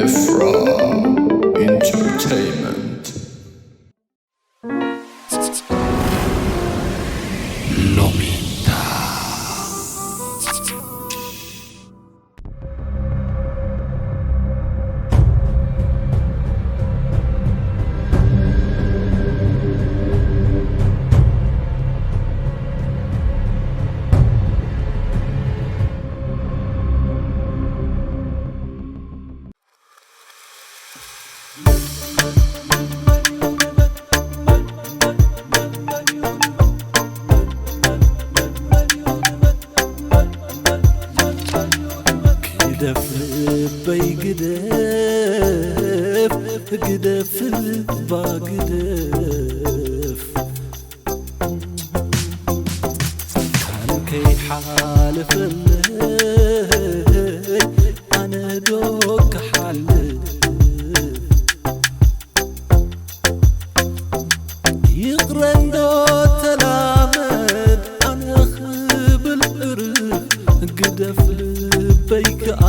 Efra Entertainment. ሎሚታ። ግደፍ ልበይ ግደፍ፣ ግደፍ ልባ ግደፍ። ካን ከይሓልፈለይ ኣነ ዶ ክሓልፍ? ይቕረ እንዶ ተላመድ ኣነ ክብል እርፍ፣ ግደፍ ልበይ ከኣ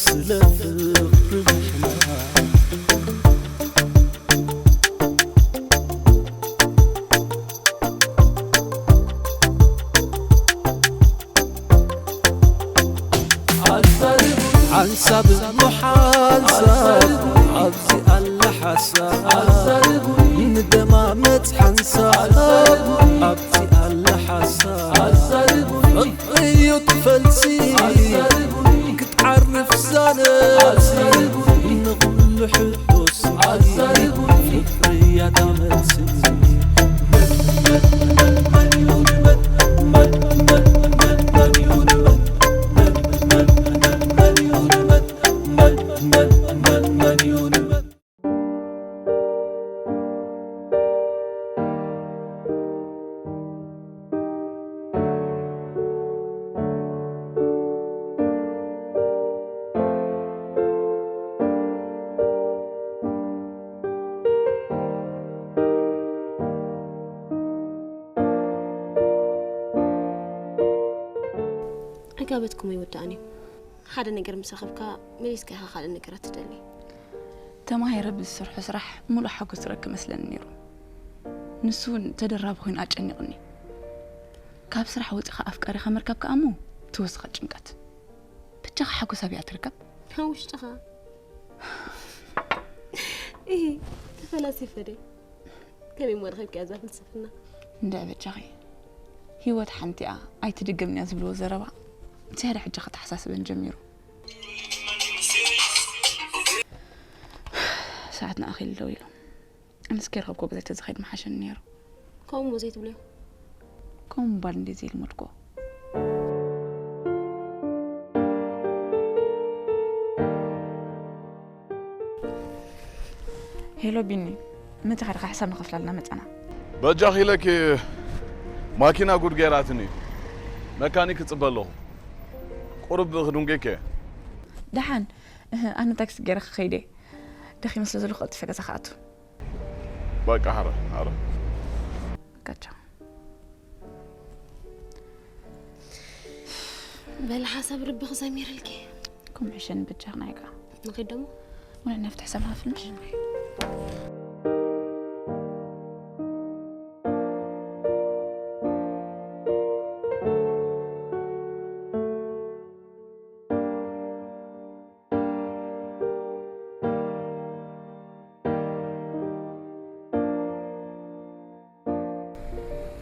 ስለ ፍቕሪ ምሕላፍ። ሓንሳብ እሞ ሓንሳብ ኣብዚ ኣላ ሓሳብ፣ ንደማመት ሓንሳብ ኣብዚ ኣላ ሓሳብ። ፍቕሪ እዩ እቲ ፈልሲ ክትዓርፍ ዛነብሲ፣ ንኹሉ ሕቶ ስሚ ፍቕሪ እያ እታ መልሲ። ዕጋበትኩም ኣይወዳእን እዩ። ሓደ ነገር ምስ ረኸብካ፣ መሊስካ ኢኻ ካልእ ነገራት ትደሊ። ተማሂረ ብዝሰርሖ ስራሕ ሙሉእ ሓጎስ ዝረክብ መስለኒ ነይሩ። ንሱ እውን ተደራቢ ኮይኑ ኣጨኒቑኒ። ካብ ስራሕ ወፂኻ ኣፍቃሪኻ ምርካብ ከኣ እሞ ተወሰኸ ጭንቀት። በጃኻ ሓጎስ ኣበይ እያ ትርከብ? ኣብ ውሽጥኻ። ኢሂ፣ ተፈላሲፈ ድየ? ከመይ እሞ ረኺብክያ እዛ ፍልስፍና? እንድዒ በጃኺ። ህይወት ሓንቲ እያ፣ ኣይትድገምን እያ ዝብልዎ ዘረባ ዝያዳ ሕጂ ከተሓሳስበን ጀሚሩ። ሰዓትና ኣኺሉ ደው ኢሉ። ኣነስ ከይረኸብኩ ገዛይ ተዝኸይድ ምሓሸኒ ነይሩ። ከምኡ እሞ ዘይትብልዮ። ከምኡ ምባል እንድየ ዘይልመድኩዎ። ሄሎ ቢኒ፣ መጺኻ ዲኻ? ሕሳብ ንኸፍላልና መጻና። በጃኺ ኢለኪ፣ ማኪና ጉድ ገይራትኒ። መካኒክ እጽበ ኣለኹ። ቁሩብ ክድንጉየኪ እየ። ደሓን፣ እህ፣ ኣነ ታክሲ ገይረ ክኸይድ እየ። ደኺመ ስለ ዘለኹ ቀልጢፈ ገዛ ክኣቱ። በቃ፣ ሓረ፣ ሓረ። በቃ ቻው። በል ሓሳብ ልብኺ ዘሚርልኪ። ከምኡ ሕሸኒ በጃኽና ኢኻ። ንኺድ ደሞ? ወላ ነፍትሕ ሰማፍንሽ።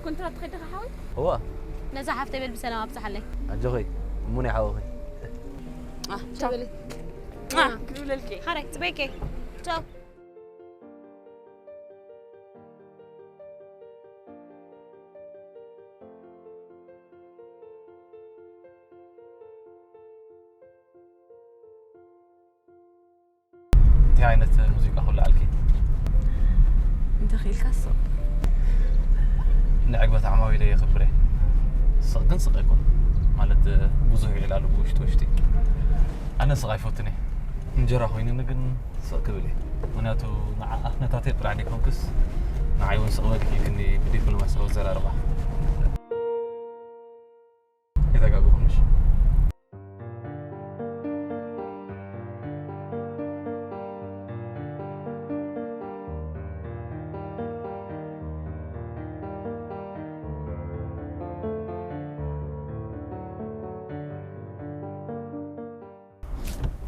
ኮንትራት ትኸይድ ዲኻ ሓወይ? እዋ። ነዛ ሓፍተይ በል ብሰላም ኣብጽሓለይ። ኣጆኺ፣ እሙን ይሓወኺ። ኣህ፣ ቻው። ቻው በሊ። ኣህ፣ ክብለልኪ። ሓራይ፣ ጽበይኪ። ቻው። እንታይ ዓይነት ሙዚቃ ክውልዓልኪ? እንተኽኢልካ ስቕ። ንዕግበት ዓማዊለይ የኽብር እየ። ስቕ ግን ስቕ ኣይኮን። ማለት፣ ብዙሕ ይዕላሉ ብውሽጢ ውሽጢ። ኣነ ስቕ ኣይፈቱን እየ። እንጀራ ኮይኑኒ ግን ስቕ ክብል እየ። ምኽንያቱ ንዓኣ ነታተይ ጥራሕ ዘይኮንክስ፣ ንዓይ እውን ስቕ በልኪ ኢልክኒ ብዲፕሎማስያዊ ኣዘራርባ። ኣይተጋግኹምሽ።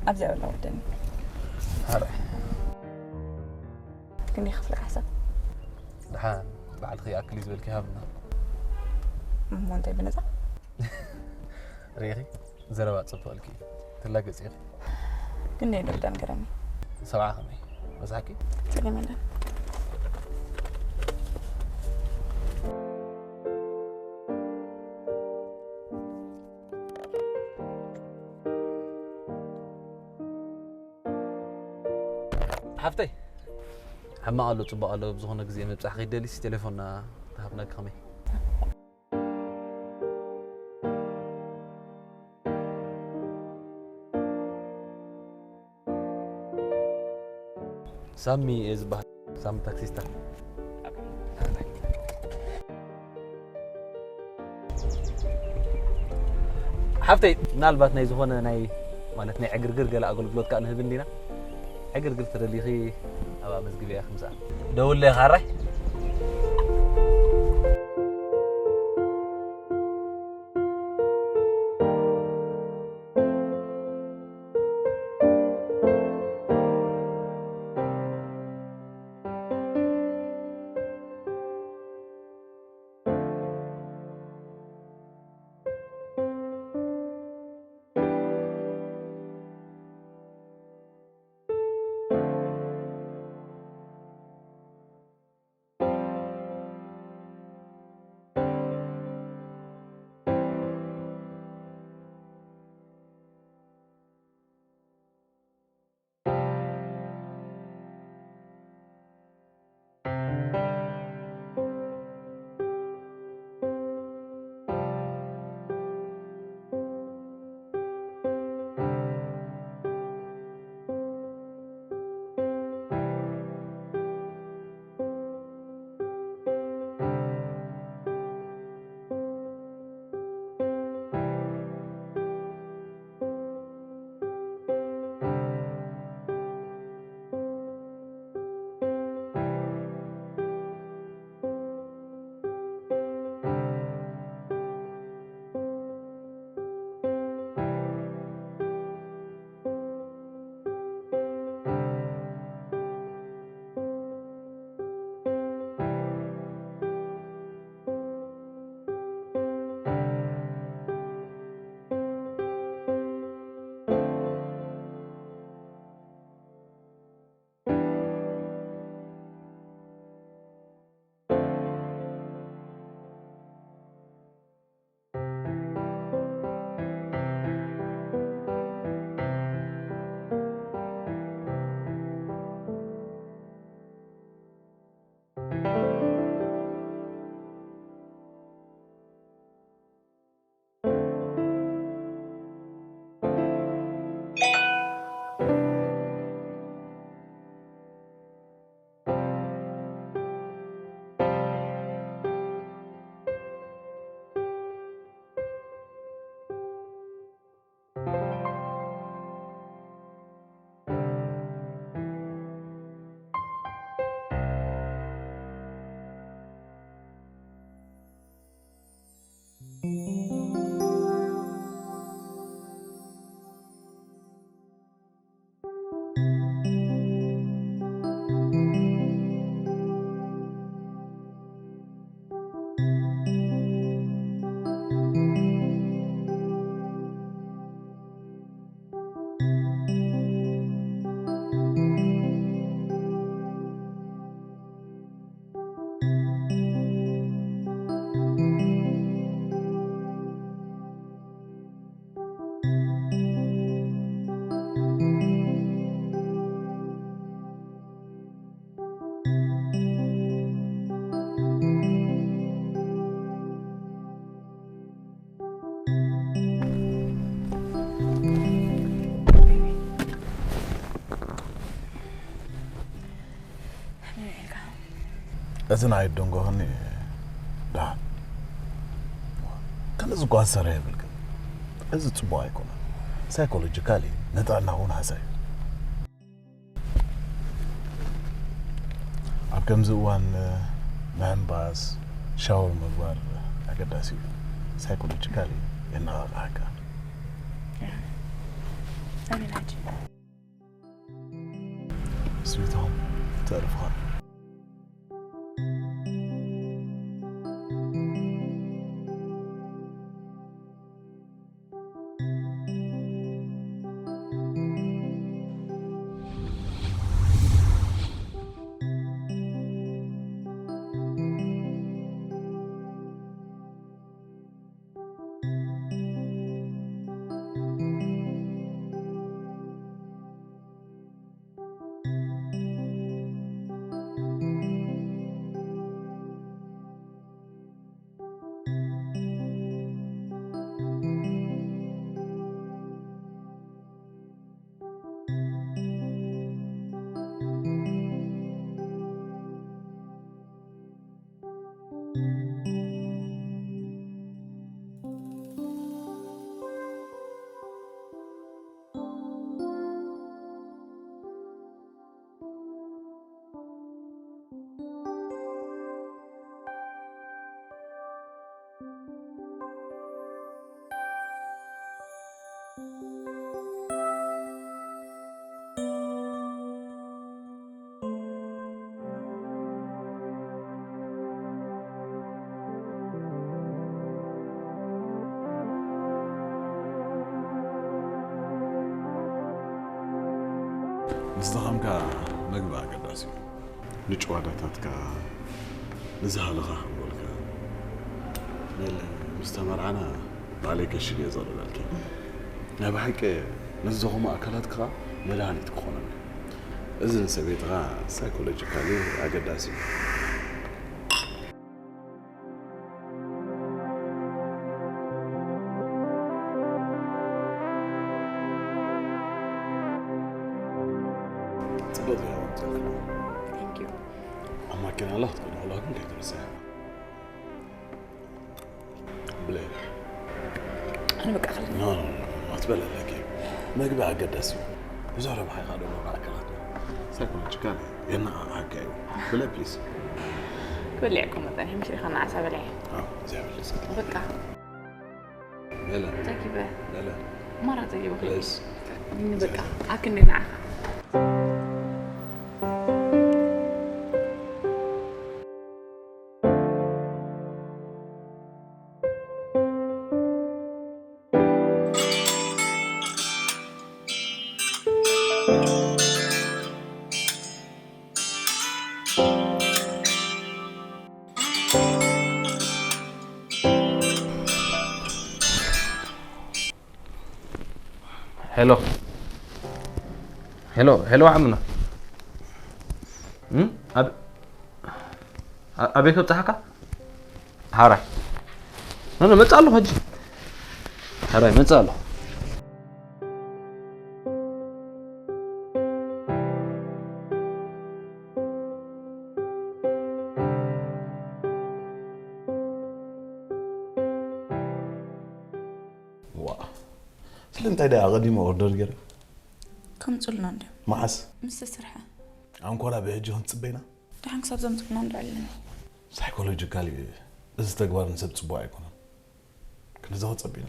ኣብዚኣ በላ ወደኒ። ሓረ ክንደይ ክፍልካ ሕሳብ? ደሓን ባዕልኺ ይኣክል እዩ ዝበልኪ ሃብና። እሞ እንታይ ብነፃ? ርኢኺ ዘረባ ፅቡቕ ኢልኪ ትላገፂ ኢኺ። ክንደይ ዶ ብጣዕሚ ገረሚ። ሰብዓ ከመይ በዛሕኪ? ጸገም የለን። ሓፍተይ ሕማቕ ኣሎ ፅቡቕ ኣሎ ብዝኾነ ግዜ ምብፃሕ ከይደሊሲ ቴሌፎንና ተሃብና ከመይ? ሳሚ እየ ዝበሃል። ሳሚ ታክሲስታ። ሓፍተይ ምናልባት ናይ ዝኾነ ናይ ማለት ናይ ዕግርግር ገለ ኣገልግሎት ከዓ ንህብ እንዲና። ዕግርግር ተደሊኺ ኣብ ኣመዝግቢ እያ ክምፃእ። ደውለ ካራይ። እዚ ንዓይ ደንጎኸኒ ደሓን። ከምዚ ጓሰረ የብልክን። እዚ ጽቡቕ ኣይኮነን። ሳይኮሎጂካሊ ንጥዕና እውን ሃሳይ እዩ። ኣብ ከምዚ እዋን ምሕንባስ፣ ሻወር ምግባር ኣገዳሲ እዩ። ሳይኮሎጂካሊ የነቓቕሓካ። ኣሜን ሓጂ። ስዊቶም ተርፋ ምስ ደኸምካ ምግቢ ኣገዳሲ እዩ። ንጭዋዳታትካ፣ ንዝሃለኻ ሓንጎልካ። ሜለ፣ ምስ ተመርዓና ባዕለይ ከሽግዮ ዘቕርበልኪ። ናይ ብሓቂ ንዝደኸሙ ኣካላትካ መድሃኒት ክኾነኒ። እዚ ንሰበይትኻ ሳይኮሎጂካሊ ኣገዳሲ እዩ። ጽቡቕ ጌርካ ወጺእካ። Thank you። ኣብ ማኪና ኣላ ክትከዶ ከለኻ ግን ከይትርስዕ። ብለ ኣነ በቃ ክል ኖ ኖ ኖ፣ ኣትበል ኣለኪ። መግቢ ኣገዳሲ እዩ። ብዙሕ ረብሓ ኢኻ ደሎ ንኣካላትና። ሳይኮሎጂካል የነቓቕሓካ እዩ። ብለ ፕሊዝ። ክበልዕ እኮ መጠን ሕምሽ ኢኻ ንዓሳ በልዐ። ኣዎ፣ እግዚኣብሔር ይመስገን። በቃ በለ ጠጊበ በለ ማራ ጠጊበ ፕሊዝ። በቃ ኣክንደ ንዓኻ። ሄሎ ሄሎ ሄሎ ዓምና እም? ኣብ- ኣ- ኣቤት ወጣሓካ ሓራይ ነነ መጽእ ኣለኹ ሕጂ ሓራይ መጽእ ኣለኹ ዋ ስለምንታይ ዳ ኣቐዲመ ኦርደር ገይረ ከምፁልና እንድዮም መዓስ ምስ ተሰርሐ ኣንኮራ ብሕጂ ክንፅበይና ደሓን ክሳብ ዘምፅልና እንድዕልና ሳይኮሎጂካሊ እዚ ተግባር ንሰብ ፅቡቅ ኣይኮነን ክንዚ ክፀቢና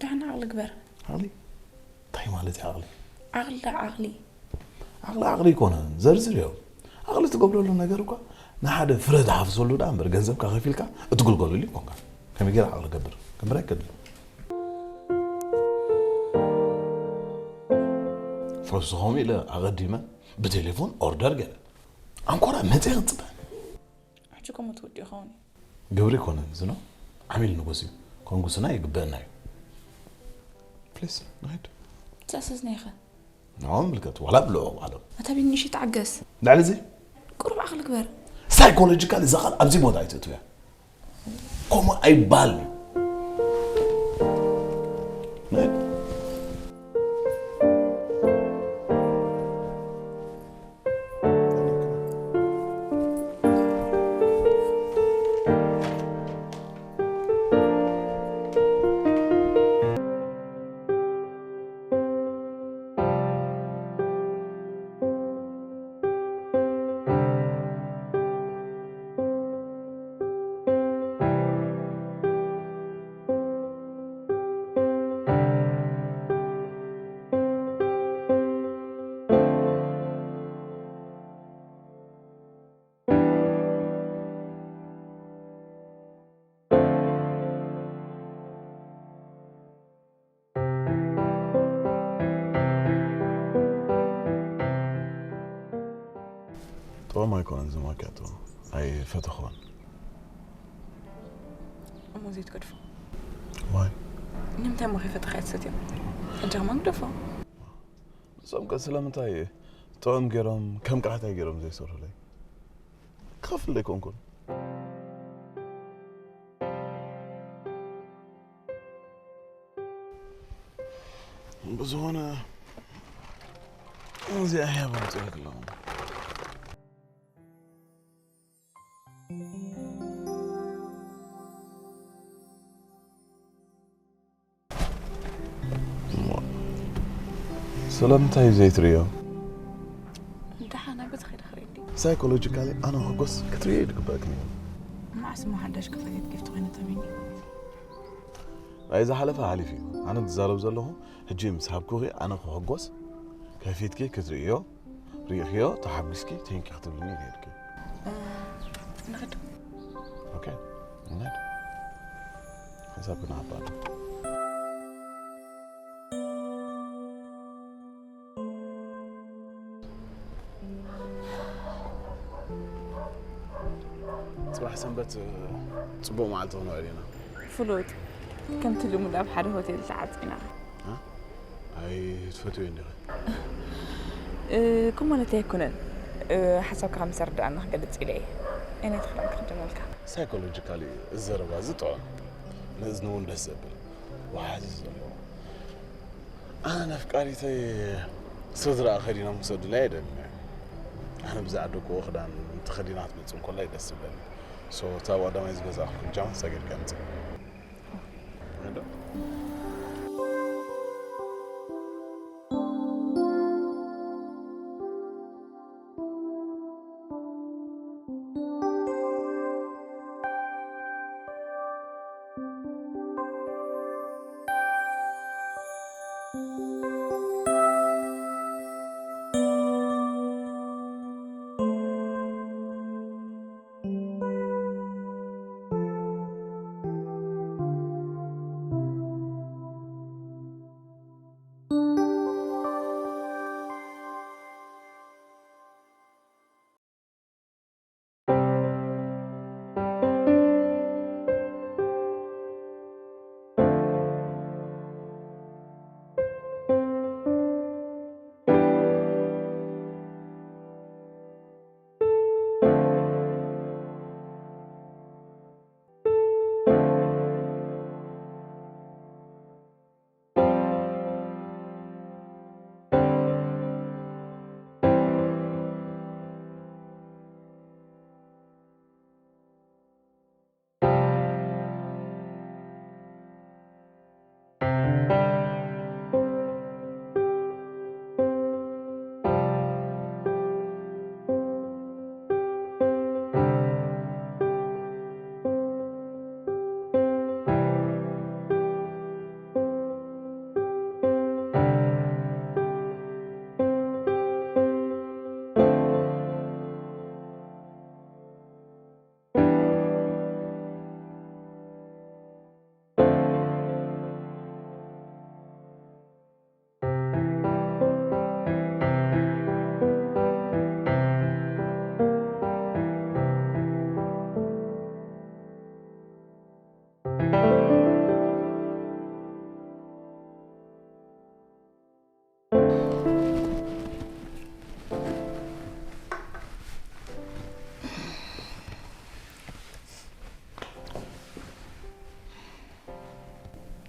ደሓን ዓቕሊ ግበር ዓቕሊ እንታይ ማለት እዩ ዓቕሊ ዓቕሊ ዓቕሊ ዓቕሊ ዓቕሊ ይኮነን ዘርዝር እዮም ዓቕሊ ትገብረሉ ነገር እኳ ንሓደ ፍረ ዝሓፍሰሉ ዳ እምበር ገንዘብካ ከፊልካ እትግልገለሉ ይኮንካ ከመይ ገይር ዓቕሊ ገብር ገብር ኣይከድል ፈሱ ከምኡ ኢለ ኣቐዲመ ብቴሌፎን ኦርደር ገለ ኣንኮራ መፀ ክፅበ ሕጂ ከምኡ ትወዲ ይኸውን እዩ ግብሪ ይኮነን ዝኖ ዓሚል ንጉስ እዩ ከንጉስና ይግበአና እዩ ፕሊስ ንኸድ ትእስዝና ኢኸ ንዖም ምልከት ዋላ ብልዑ ባዕሎም ኣታ ቢኒ ንእሽተይ ተዓገስ ልዕሊ እዚ ቁሩብ ዓቕሊ ግበር ሳይኮሎጂካል እዛ ቃል ኣብዚ ቦታ ኣይትእትውያ ከምኡ ኣይባል ጥዑም ኣይኮነን እዚ ማኪያቶ። ኣይፈተኽዎን። እሞ ዘይትገድፎ። ዋይ? ንምንታይ እሞ ከይፈተኻ እያ ትሰትዮ? ሕጂ ከማን ግደፎ። ንሶም ከ ስለምንታይ ጥዑም ገይሮም ከም ቃሕታይ ገይሮም ዘይሰርሑለይ? ክኸፍል ዘይኮንኩን። ብዝኾነ እዚኣ ህያብ ኣምፅኦ ኣለኹ። ስለምንታይ እዩ ዘይትርእዮ? ደሓን ኣብ ገዛ ከይደ ክርኢ እንዲ። ሳይኮሎጂካሊ ኣነ ክሕጎስ ክትርእዮ እዩ ዝግበእክን እዩ። መዓስ እሞ ሓዳሽ ክፋሊት ጊፍት ኮይነ ተመኒ። ናይ ዝሓለፈ ሓሊፉ እዩ። ኣነ ዝዛረብ ዘለኹ ሕጂ ምስ ሃብኩኺ ኣነ ክሕጎስ ከፊትኪ ክትርእዮ ርኢኽዮ ተሓጒስኪ ቴንኪ ክትብልኒ ነይርኪ። ንኽድ ኦኬ እንሂድ። ሓሳብ ክነሃባ ኣሎ። ጽባሕ ሰንበት ጽቡቕ መዓልቲ ክንውዕል ኢና። ፍሉጥ ከምቲ ልሙድ ኣብ ሓደ ሆቴል ተዓጺና። ኣይ ትፈትዮ እንዲኻ? እ፣ ከም ማለት ኣይኮነን። እ፣ ሓሳብካ ከም ዝተረዳእና ክገልጽ ኢለ እየ። እኔ ትኽላም ክኽደመልካ። ሳይኮሎጂካሊ እዚ ዘረባ እዚ ጥዑም ንእዝኒ እውን ደስ ዘብል ወሓዚ ዘለዎ። ኣነ ነፍቃሪተይ ስድራ ከዲኖም ክሰዱላ ኣይደልን እየ። ኣነ ብዛዕባ ደቁ ክዳን ተኸዲና ክትመጽእ እንኮላ እዩ ደስ ዝብለኒ። ሶ እታ ብቐዳማይ ዝገዛእኩ ጃማ ንሳ ጌርካ ምጽእ።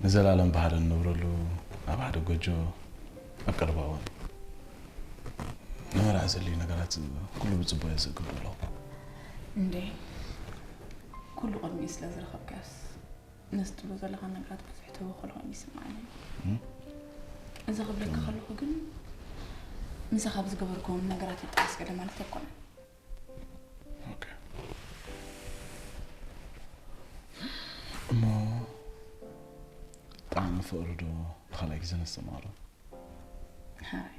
ንዘላለም ብሓደ ንነብረሉ ኣብ ሓደ ጎጆ ኣብ ቀረባ እዋን ንመርዓ ዘድልዩ ነገራት ኩሉ ብጽቡቕ እየ ዝእቅዶ ኣለኹ። እንዴ ኩሉ ቅድሚኡ ስለ ዝረኸብካስ ነዚ ትብሎ ዘለኻ ነገራት ብዙሕ ተበኮሎ ኮይኑ ይስምዓኒ። እም? እዚ ክብለካ ከለኹ ግን ምሳኻ ብዝገበርክዎም ነገራት ይጠዓስ ገለ ማለት ኣይኮነን። ኦኬ። እሞ ጣዕሚ ፍቕሪ ዶ ንኻልኣይ ግዜ ነስተማቕሮ? ሃይ።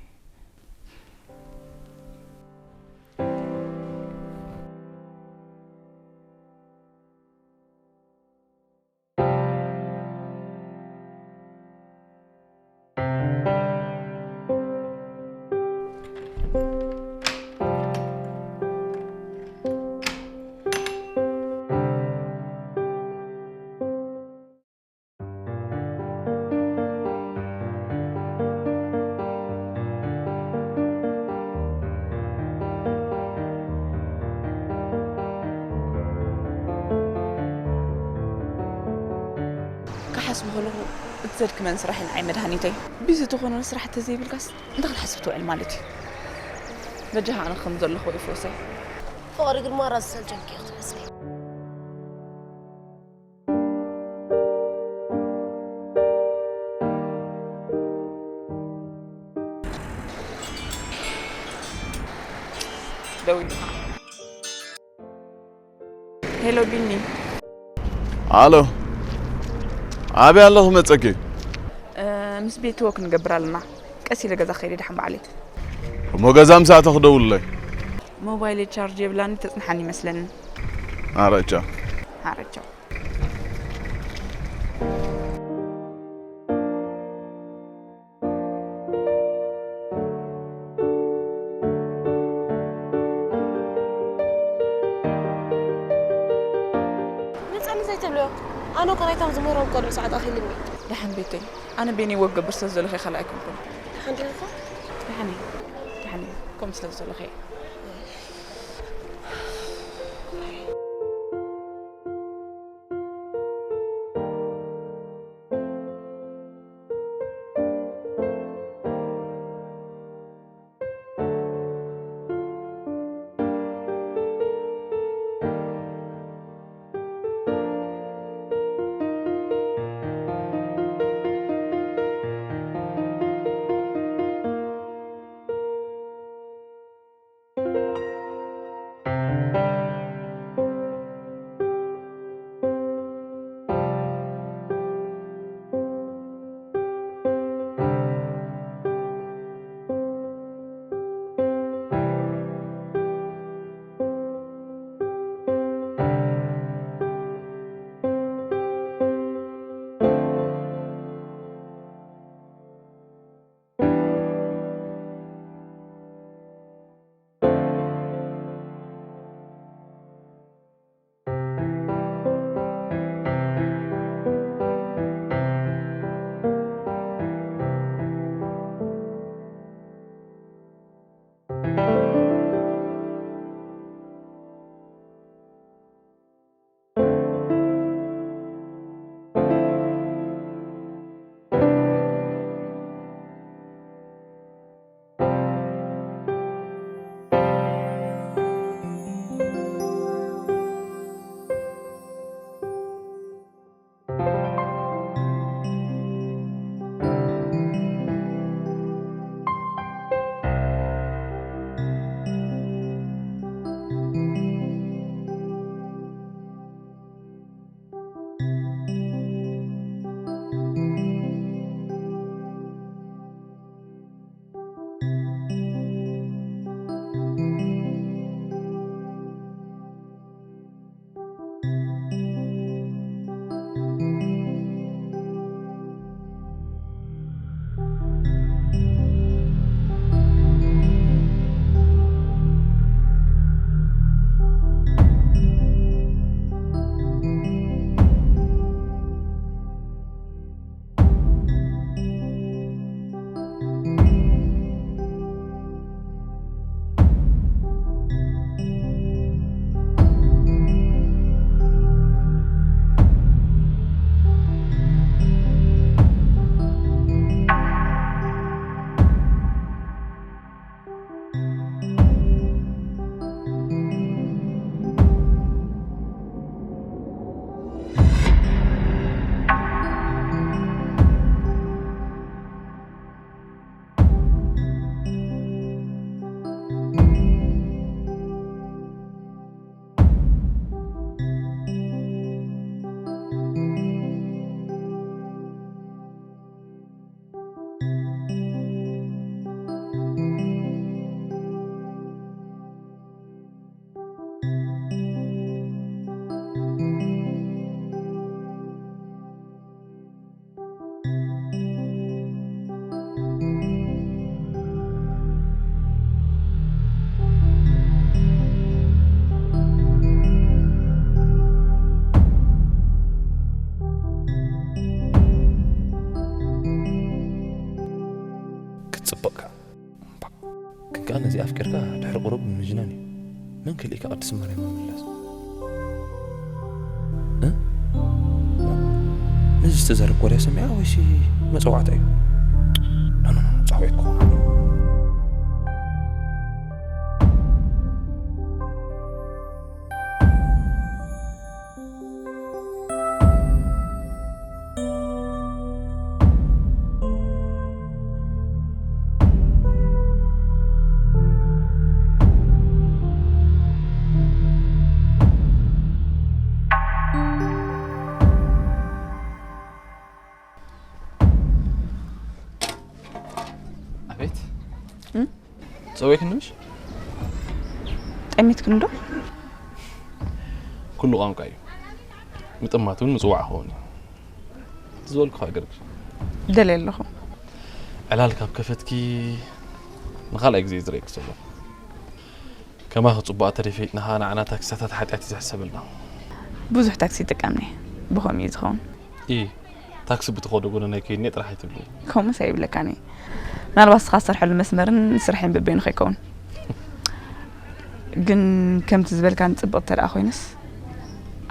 ሓስብ ከለኹ እቲ ዘድክመን ስራሕ እዩ ንዓይ መድሃኒተይ። ቢዚ ተኾነ ስራሕ ተዘይብልካስ እንታይ ክትሓስብ ትውዕል ማለት እዩ? በጃኻ ኣነ ከም ዘለኹ ይፈውሰይ። ፍቕሪ ግን ማራ ዝሰልቸኪ እዩ ክትመስሊ። ደዊሉ። ሄሎ ቢኒ። ኣሎ። ኣበይ ኣለኹ መጸኪ? እ፣ ምስ ቤት ወክ ንገብር ኣለና። ቀስ ኢለ ገዛ ከይደ ደሓን በዓሌት። እሞ ገዛ ምስ ኣተኹ ደውልለይ። ሞባይል ቻርጅ የብላኒ ተጽንሓኒ ይመስለኒ። ኣረቻ። ኣረቻው። መጻኒ ዘይትብልዮ። ኣነ እኮ ናይቶም ዝምህሮም ቆልዑ ሰዓት ኣኺልኒ። ደሓን ቤተይ። ኣነ ቤኒ ወክ ገብር ስለ ዘለኹ ካልእ ኣይኮንኩን። ደሓን ዲኻ? ደሓን እየ። ደሓን እየ። ከምኡ ስለ ዘለኹ እየ። ክትጽበቕካ እምባእ። ግን ከኣ ነዚ ኣፍቂርካ ድሕሪ ቁሩብ ምጅናን እዩ። መን ከሊእካ ቅድስቲ ማርያም ምምላስ? እ? ነዚ ዝተዘረብ ወረ ሰሚዓ ወይሲ መጸዋዕታ እዩ? ኖ፣ ኖ፣ ኖ፣ ጻውዒት ክኾን። ኣቤት። እም? ጸዊዕክኒ ምሽ? ጠሚትክኒ ዶ? ኩሉ ቋንቋ እዩ። ምጥማት እውን ምጽዋዕ ክኸውን እዩ። እቲ ዝበልኩኻ ግርግር። ደልየ ኣለኹ። ዕላል ካብ ከፈትኪ ንኻልኣይ ግዜ ዝርእየኪ ዘለኹ። ከማኺ ጽቡቓት ተሪፈ፣ ንኻ ንዓና ታክሲታት ሓጢኣት እዩ ዝሕሰበልና። ብዙሕ ታክሲ ይጥቀም እየ። ብኸምኡ እዩ ዝኸውን። ኢ፣ ታክሲ ብትኸዶ ጎደና ኣይከይድን እየ ጥራሕ ኣይትብልኒ። ከምኡስ ኣይብለካን እየ። ምናልባት ንስኻ ዝሰርሐሉ መስመርን ስራሕን በበይኑ ከይከውን። ግን ከምቲ ዝበልካኒ ጽብቕቲ ተደኣ ኮይነስ፣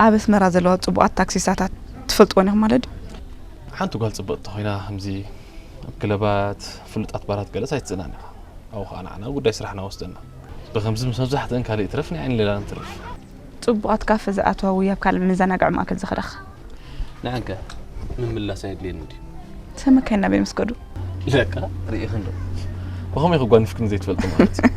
ኣብ ኣስመራ ዘለዋ ጽቡቓት ታክሲሳታት ትፈልጥወን ኢኹም ማለት ድዩ? ሓንቲ ጓል ጽብቕቲ ኮይና ከምዚ ኣብ ክለባት፣ ፍሉጣት ባራት ገለስ ኣይትጽእናን ኢኻ። ኣብኡ ኸኣ ንዓና ጉዳይ ስራሕና ወስደና። ብኸምዚ ምስ መብዛሕትአን ካልእ ይትረፍ ንዓይን ሌላን ንትርፍ። ጽቡቓት ካፈ ዝኣትዋ ወይ ኣብ ካልእ መዘናግዒ ማእከል ዝኸዳኻ? ንዓንከ ምምላስ ኣየድልየኒ ድዩ? ሰመካይ ናበይ ምስ ከዱ? ለካ ርኢኽን ዶ? ብኸመይ ክጓንፍክን ዘይትፈልጢ ማለት እዩ።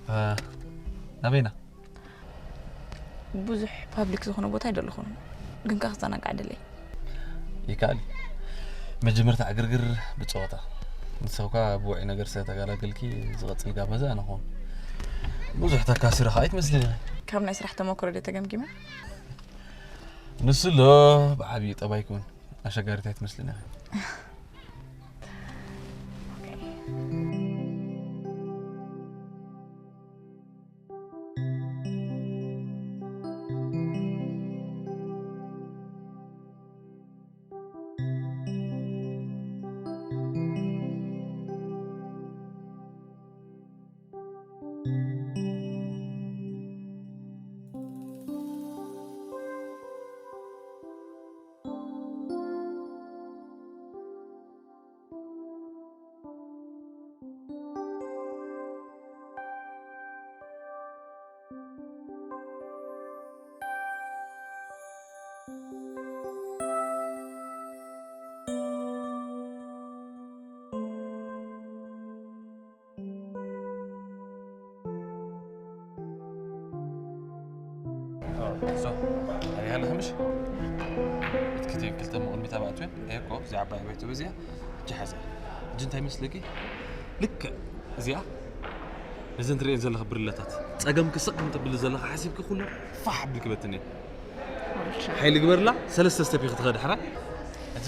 እ፣ ናበይና? ብዙሕ ፓብሊክ ዝኾነ ቦታ ኣይደለኹን፣ ግን ከኣ ክዘናጋዕ ደለየ። ይከኣል እዩ። መጀመርታ ዕግርግር ብጸወታ። ንስኺ እኳ ብውዑይ ነገር ስለ ተገላገልኪ፣ ዝቐጽል ጋበዛ ኣነ ክኾን። ብዙሕ ተካሲረ ከኣ ኣይትመስልን ኢኺ። ካብ ናይ ስራሕ ተመክሮ ድየ ተገምጊመ? ንሱ ኣሎ፣ ብዓብዩ ጠባይኪ እውን ኣሸጋሪት ኣይትመስልን ኢኺ። ሶ፣ ኣበይ ኣለኺ ምሽ? እትክቲ ክልተ መቕድሚት ኣብ ኣትዌ፣ ኤኮ፣ እዚኣ ዓባይ ቤት በዚኣ፣ እጂ ሓዛ። እጂ እንታይ መስለኪ? ልክዕ እዚኣ፣ ነዘን ትርእየን ዘለኺ ብርለታት፣ ጸገም ክስቕ ከም ተብሊ ዘለኻ ሓሲብኪ ኩሉ ፋሕ ኣቢልኪ በትንየን። ሓይሊ ግበርላ፣ ሰለስተ ስቴፕ ኢኺ ትኸዲ፣ ሕራይ? እጂ፣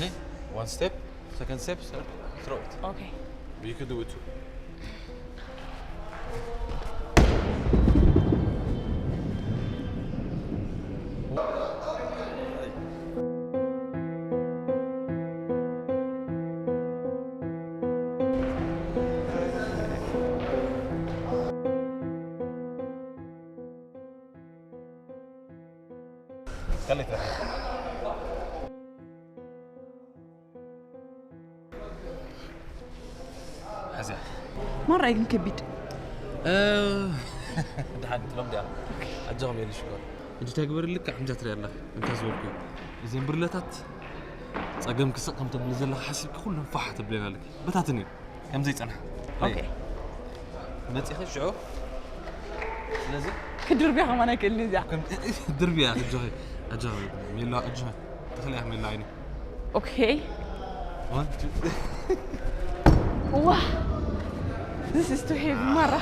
ዋን ስቴፕ፣ ሰከንድ ስቴፕ፣ ትሮ ኢት። ኦኬ። You can do it too. ካልእ ትረፍ። ኣዝያ ማራ ግን ከቢድ እ፣ ድሓን ትሎም ድያ ኣጆኹም የሉ ሽኮር። ሕጂ እንታይ ግበርልካ? ሕምጃ ትሪኣ ኣለኻ እንታይ ዝበልኩ እዘን ብርለታት ጸገም ክስቕ ከም ተብሊ ዘለኻ ሓሲብኪ ኩለን ፋሕ ተብለን ኣለኪ። በታትን እዩ ከም ዘይጸንሓ። ኦኬ መጺኺ ሽዑ ስለዚ ክድርብያ ከማን ኣይክእልን እዚኣ ከም ድርብያ ኣጆኺ ኣጆኺ ሜላ ኣጆኺ ትኽእሊ ኢኺ ሜላ ዓይኒ ኦኬ One, two. ዋ this is too heavy ማራ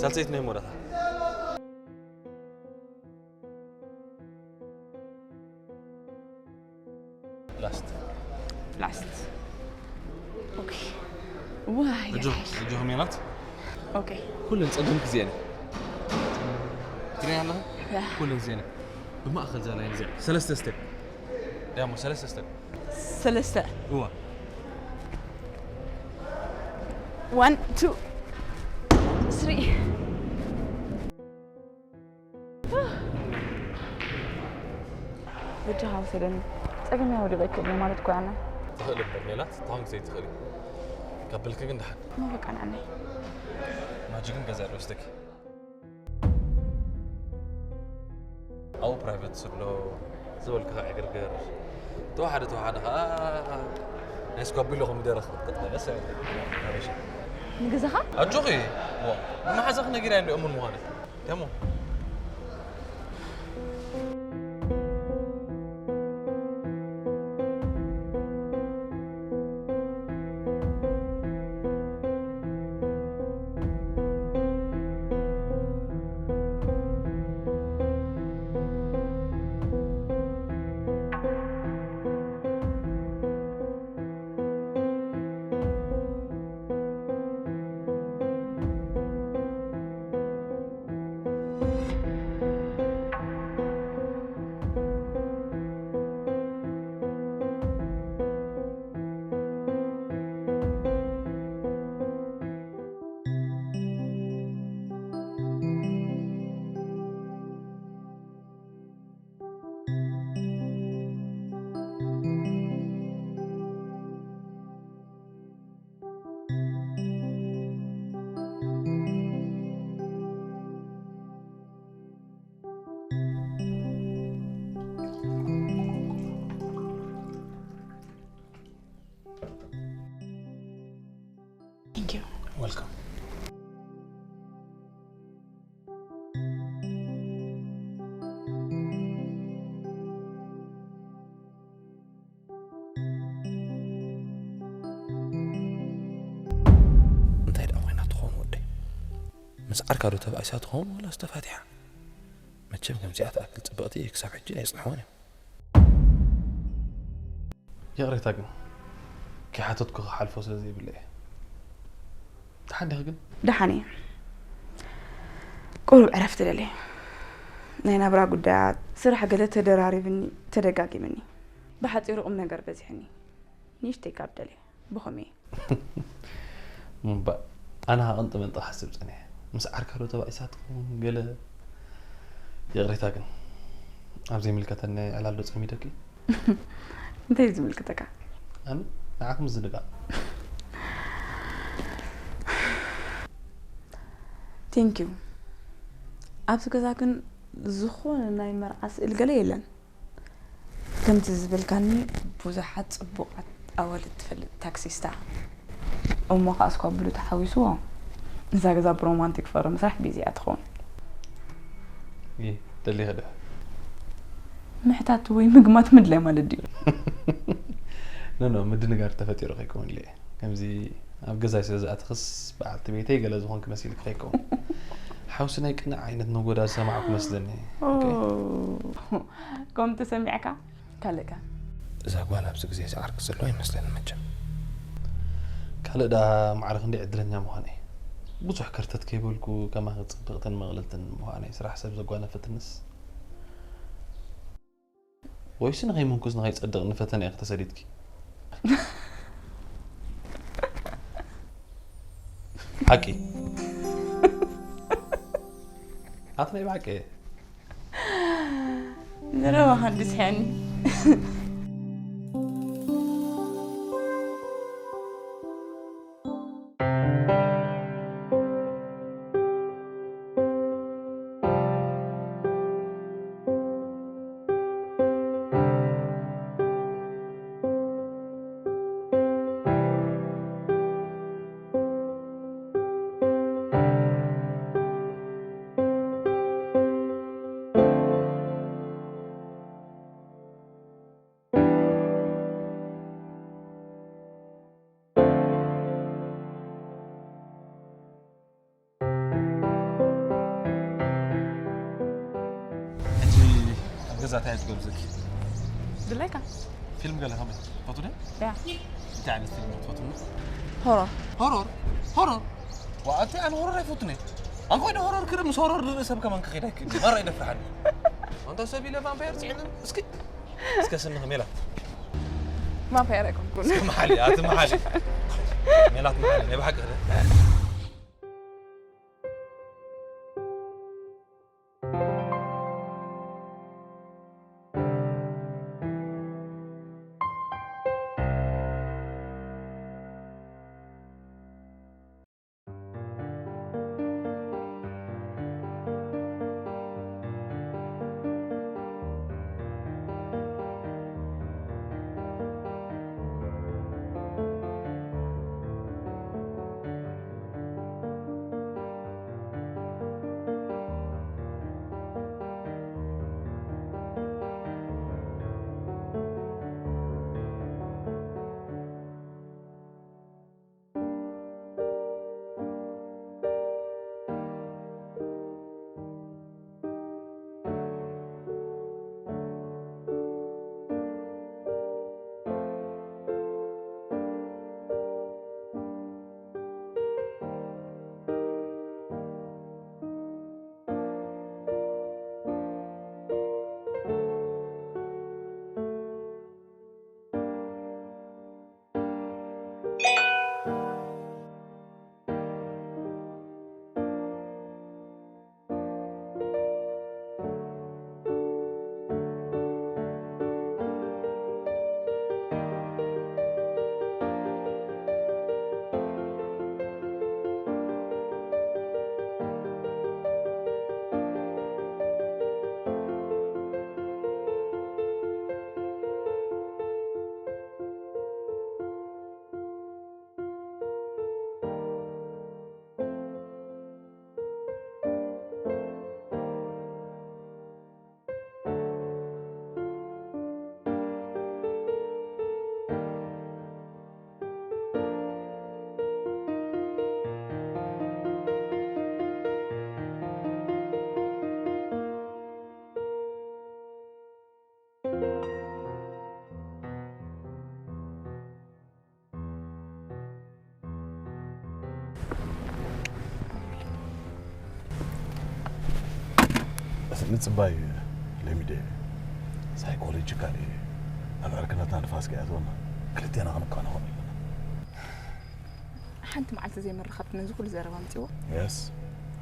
ሳልሰይቲ ናይ ሞራታ ላስት ላስት ኦኬ ዋይ እጆ እጆ ሜላት ኦኬ ኩለን ጸገም ግዜ ነው ትሪያ ኣለኻ ኩለን ግዜ ነው ብማእኸል ዛላይ ግዜ ሰለስተ ስቴፕ ያሞ ሰለስተ ስቴፕ ሰለስተ እዋ one two three በጃኻ ውሰደኒ ጸገም ያወዲቐ ይክእል ማለት እኮ ያና ትኽእል እምበር ሜላት ታንክ ዘይትኽእል እዩ ካብ ብልኪ ግን ድሓን መበቃ ንዓናይ ማጅግን ገዛ ዶ ወስደኪ ኣብኡ ፕራይቬት ስሎ ዝበልክኻ ዕግርግር ተዋሓደ ተዋሓደ ከዓ ናይ ስኳቢሎ ኮሚደረ ክትቀጥቀለስ ኣበሻ ንገዛኻ ኣጆኺ ንመሓዛኺ ነጊራ እንዲ እሙን ምዃነ ደሞ Thank you. Welcome. እንታይ ደኣ ኮይና ትኸውን ወደይ? ምስ ዓርካ ዶ ተባኢሳ ትኸውን ወላስ ተፋቲሓ? መቸም ከምዚኣ ትኣክል ጽብቕቲ ክሳብ ሕጂ ኣይጽንሕዋን እዮም። ይቕሬታ ግን ከይሓተትኩ ክሓልፎ ስለ ዘይብለ እየ። ደሓን ዲኺ ግን? ደሓን እየ። ቁሩብ ዕረፍቲ ደልየ። ናይ ናብራ ጉዳያት፣ ስራሕ ገለ ተደራሪብኒ፣ ተደጋጊምኒ። ብሓጺሩ ቁም ነገር በዚሕኒ። ንእሽተይ ካብ ደልየ። ብኸመይ? ምባእ ኣነ ሃቐንጠ መንጠ ክሓስብ ጸኒሐ ምስ ዓርካ ዶ ተባኢሳ ትኸውን ገለ ይቕሬታ ግን ኣብ ዘይምልከተኒ ዕላል ዶ ጸሚደኪ እንታይ እዩ ዝምልክተካ ኣነ ንዓኹም ዝንጋዕ ቴንኪዩ ኣብዚ ገዛ ግን ዝኾነ ናይ መርዓ ስእል ገለ የለን ከምቲ ዝበልካኒ ብዙሓት ጽቡቓት ኣዋልድ ትፈልጥ ታክሲስታ እሞ ከዓ እስኳ ብሉ ተሓዊስዎ እዛ ገዛ ብሮማንቲክ ፈሪ ምስራሕ ቢዚ እያ ትኸውን ይህ ደሊኸ ዶ ምሕታት ወይ ምግማት ምድላይ ማለት ድዩ ኖ ኖ ምድንጋር ተፈጢሩ ከይከውን ኢለ ከምዚ ኣብ ገዛይ ስለ ዝኣተኽስ በዓልቲ ቤተይ ገለ ዝኾንክ መሲልክ ከይከውን ሓውሲ ናይ ቅንዕ ዓይነት ነጎዳ ዝሰማዕኩ መስለኒ ከም ተሰሚዕካ ካልእካ እዛ ጓል ኣብዚ ግዜ እዚ ዓርኪ ዘሎ ይመስለኒ መቸም ካልእ ዳ ማዕረ ክንደይ ዕድለኛ ምዃነይ ብዙሕ ከርተት ከይበልኩ ከማኺ ፅብቕትን መቕልልትን ምዃነይ ስራሕ ሰብ ዘጓነፈትንስ ወይስ ንኸይምንኩስ ንኸይጸድቕ ንፈተነ ኢኺ ተሰዲድኪ ሓቂ ኣት ናይ ብሓቂ እየ። ዘረባኻ እንድስሐኒ። ሕጂ ኣብ ገዛ እንታይ ትገብር ዘለኪ? ድላይካ ፊልም ገለ ከመይ ትፈቱ ዶ? ያ እንታይ ዓይነት ፊልም ትፈቱ? ሆሮር ሆሮር ሆሮር ዋኣቲ ኣነ ሆሮር ኣይፈቱን እየ። ኣንኮይ ዶ ሆሮር ክርኢ ምስ ሆሮር ዝርኢ ሰብ ከማን ክኸይድ ኣይክእል ማራ ይደፍርሓኒ። ኣንታ ሰብ ኢለ ቫምፓየር ፅዒኒ እስኪ እስከ ስንኺ ሜላት ቫምፓየር ኣይኮንኩን። እስከ መሓሊ ኣቲ መሓሊ ሜላት መሓሊ ናይ ብሓቂ ክደ ምጽባይ ለሚደ ሳይኮሎጂካል እዩ። ኣብ ዕርክነትና ንፋስ ከይኣትወና ክልቴና ክንከናኸን ኣለና። ሓንቲ መዓልቲ ዘይምርኻብ ነዚ ኩሉ ዘረባ ኣምፅዎ። የስ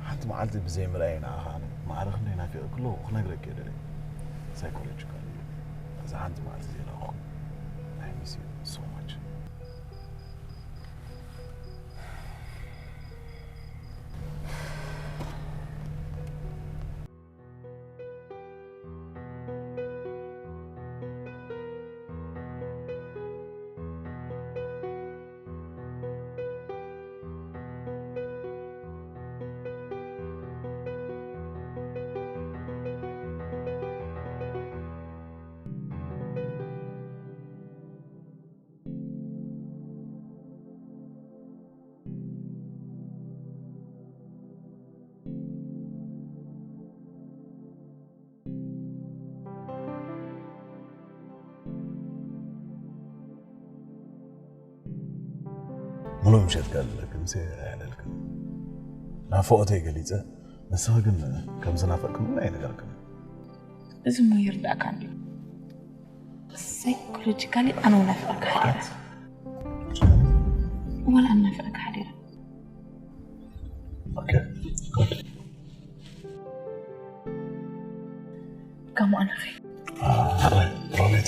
ሓንቲ መዓልቲ ብዘይ ምርኣይ ንዓኻ ኣነ ማዕረ ክንደይ ናፊቐ ክለኹ ክነግረኪ እየ ደለየ። ሳይኮሎጂካል እዩ። እዛ ሓንቲ መዓልቲ ዘይረኣኹ I miss you so much። ሙሉእ ምሸት ጋል ክንሰ ኣያለልክን ናፍቖተይ ገሊጸ ንስኺ ግን ከም ዝናፈቅክን እውን ኣይነገርክን። እዚ እሞ ይርዳእካ እንድዩ። ሳይኮሎጂካሊ ኣነ እውን ናፍቐካ ሓዲረ። ዋላ ኣነ ናፍቐካ ሓዲረ። Okay, good. ከማን ኸ ማለት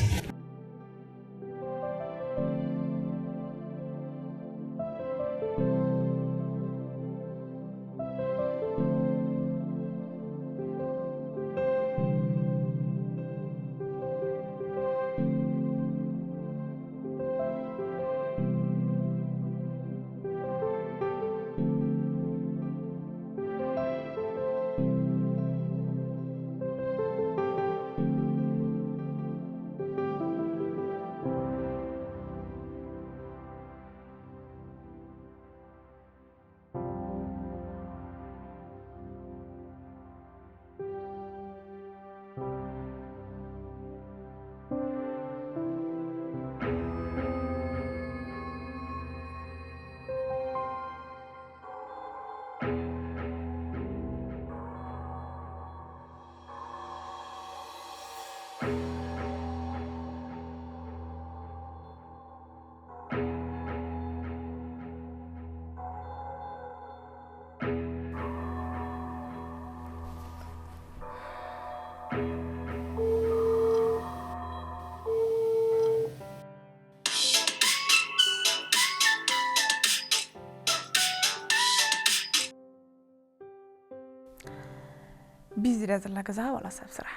ቢዚ ድያ ዘላ ገዛ ዋላ ሰብ ስራሕ?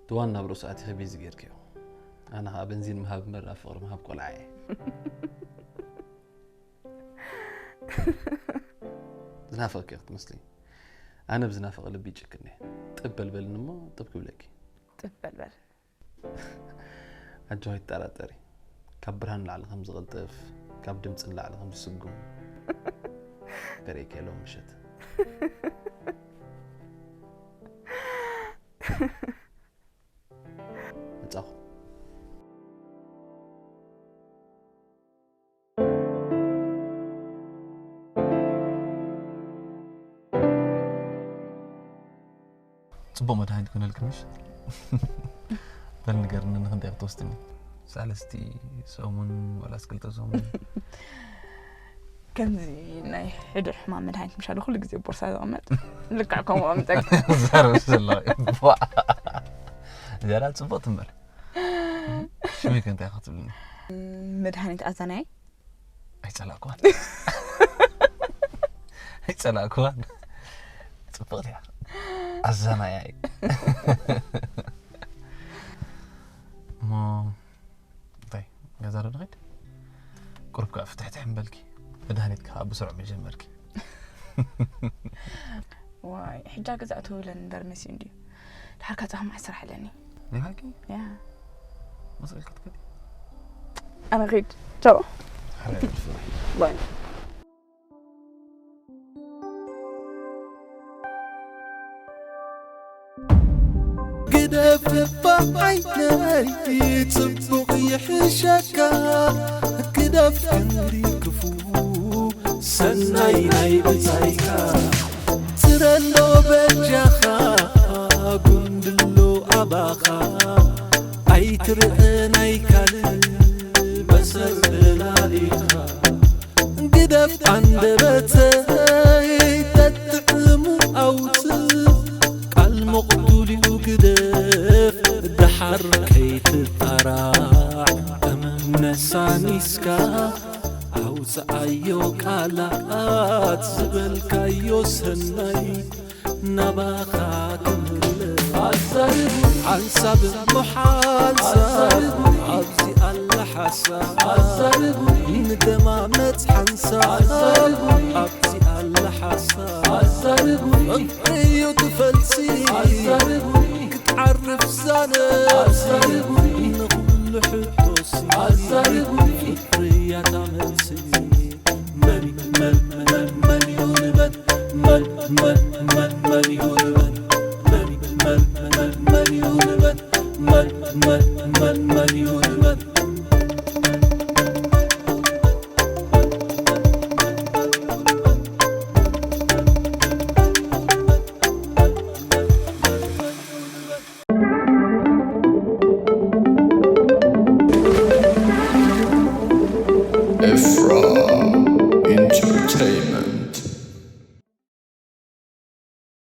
ትዋን ናብ ርእሱ ኣቲኺ ቢዚ ጌርክዮ። ኣነ ኸዓ በንዚን ምሃብ እምበር ኣብ ፍቕሪ ምሃብ ቆልዓ እየ። ዝናፈቕኪ ክትመስሊ። ኣነ ብዝናፈቐ ልቢ ይጭክን እየ። ጥብ በልበልኒ እሞ ጥብ ክብለኪ። ጥብ በልበል። ኣጆኺ ኣይትጠራጠሪ። ካብ ብርሃን ላዕሊ ከም ዝቕልጥፍ፣ ካብ ድምፂ ላዕሊ ከም ዝስጉም ገርኤኪ ኣለዉ ምሸት። መጻኹ። ጽቡቕ መድሃኒት ኮነልኪ ምሽ? በል ንገርኒ፣ ንኽንደይ ክትወስድኒ? ሳልስቲ ሰሙን ወላስ ክልተ ሰሙን? ከምዚ ናይ ሕዱር ሕማም መድሃኒት ምሻሉ ኩሉ ግዜ ቦርሳ ዘቐመጥ ልክዕ ከምኡ ኣምጠቅ ዛረብ ዘሎ። ዝያዳ ጽቡቕ ትንበር። ሽመይ ከ እንታይ ክትብልኒ? መድሃኒት ኣዛናይ ኣይጸላእኩዋን። ኣይጸላእኩዋን። ጽብቕቲ እያ። ኣዛናያ እዩ። እሞ እንታይ፣ ገዛ ዶ ንኸይድ? ቁሩብ ከኣ ፍትሕትሕ እምበልኪ። መድሃኒት ከኣ ብስሩዕ መጀመርኪ። ዋይ፣ ሕጃ ገዛ እትውለን እምበር መሲኡ እንድዩ። ድሓር ካጻ ከማዕ ስራሕ ኣለኒ። ናይ ሓቂ? ያ። መስቀል ክትከዲ? ኣነ ኸይድ። ቻው። ባይ። ግደፍ እባ ዓይነይ ጽቡቕ ይሕሸካ። ግደፍ ክንዲ ክፉ ሰናይ ናይ ብጻይካ። ትረሎ በጃኻ ጉንድሎ ኣባኻ። ኣይትርእ ናይ ካልእ በሰር ብላሊኻ። ግደፍ ኣንደበተይ ተጥዕሙ ኣውፅእ። ቃል መቕቱል እዩ ግደፍ ደሓር ከይትጣራዕ። እመም ነሳኒስካ ኣውፅኣዮ ቃላት ዝበልካዮ ሰናይ ናባኻ ክምለስ። ሓንሳብ እሞ ሓንሳብ ኣብዚ ኣላ ሓሳብ። ንደማመፅ ሓንሳብ ኣብዚ ኣላ ሓሳብ። ፍቕሪ እዩ ትፈልሲ ክትዓርፍ ዛነብሲ ንኹሉ ሕቶሲ። ፍቕሪ እያ ታመልሲ። መን መን መን መን እዩ ንበል? መን መን መን መን እዩ ንበል?